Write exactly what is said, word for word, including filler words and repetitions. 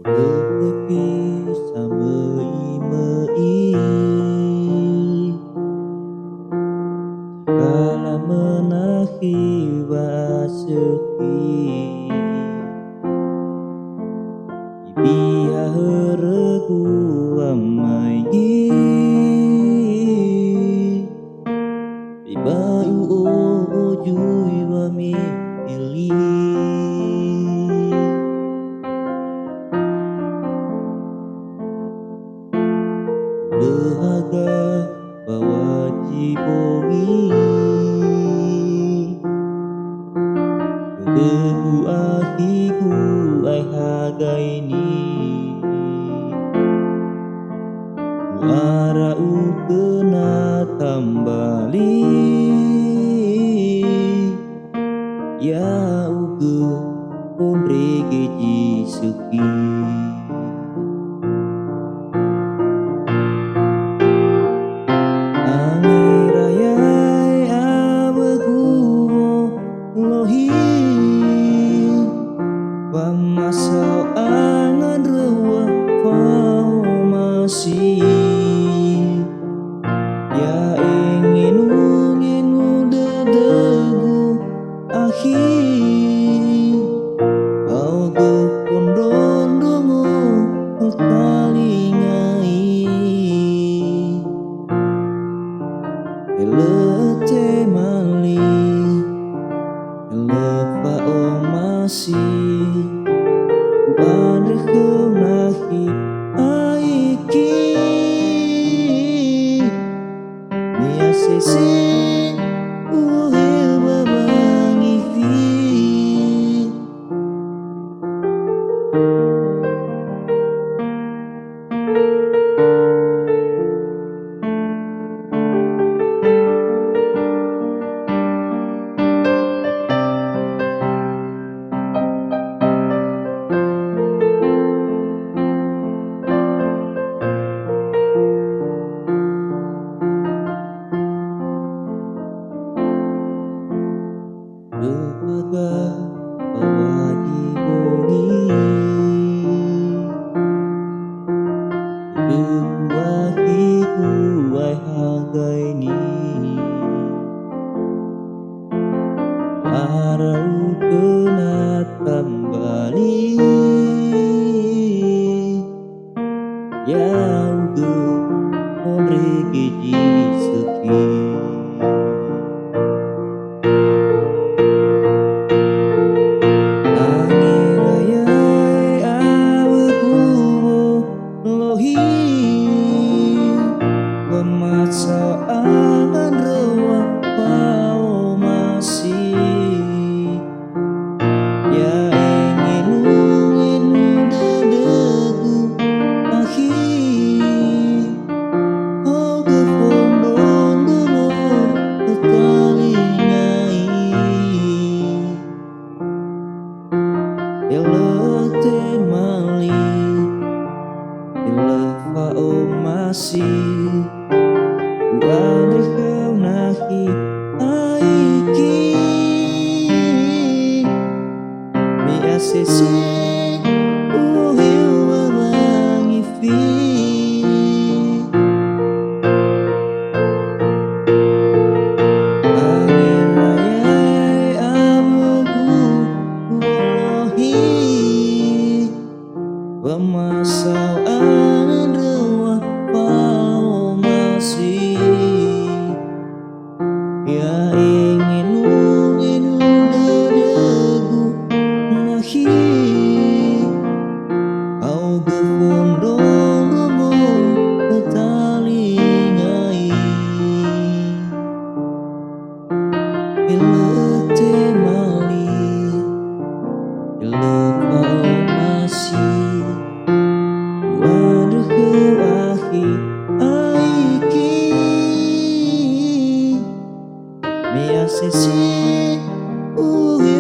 Lö töfi samöi-möi, kala mönahi wa'asökhi. Ibiha hörögu wamaigi, ibai u'o'o zui wameli. Lö haga ba waji bongi, dödögu akhigu aeha gaini. U'ara utöna tambali, ya'ugö fondrege zi sökhi. Angera ya'e awögu wolohi, wamasao angandröwa fa'omasi. Ya'e ngenu-ngenu dödögu akhi, haogö fondrondrongo talingai. Lö temali, lö fa'omasi, u'andrö khöu nakhi aiki. Me asese uheu ba wangifi. Lö haga ba waji bongi, dödögu akhigu aeha gaini. U'ara utöna tambali, ya'ugö fondrege zi sökhi. Angera ya'e awögu wolohi, wamasao angandröwa fa'omasi. Ya'e ngenu-ngenu dödögu akhi, haogö fondrondrongo talingai. Lö temali, lö fa'omasi, u'andrö khöu nakhi aiki. Me asese uheu ba wangifi. Angera ya'e awögu wolohi, wamasao angandröwa fa'omasi. Ya'e ngenu-ngenu dödögu akhi, haogö fondrondrongo talingai. Lö temali, lö fa'omasi, u'andrö khöu akhi aiki. Me asese uheu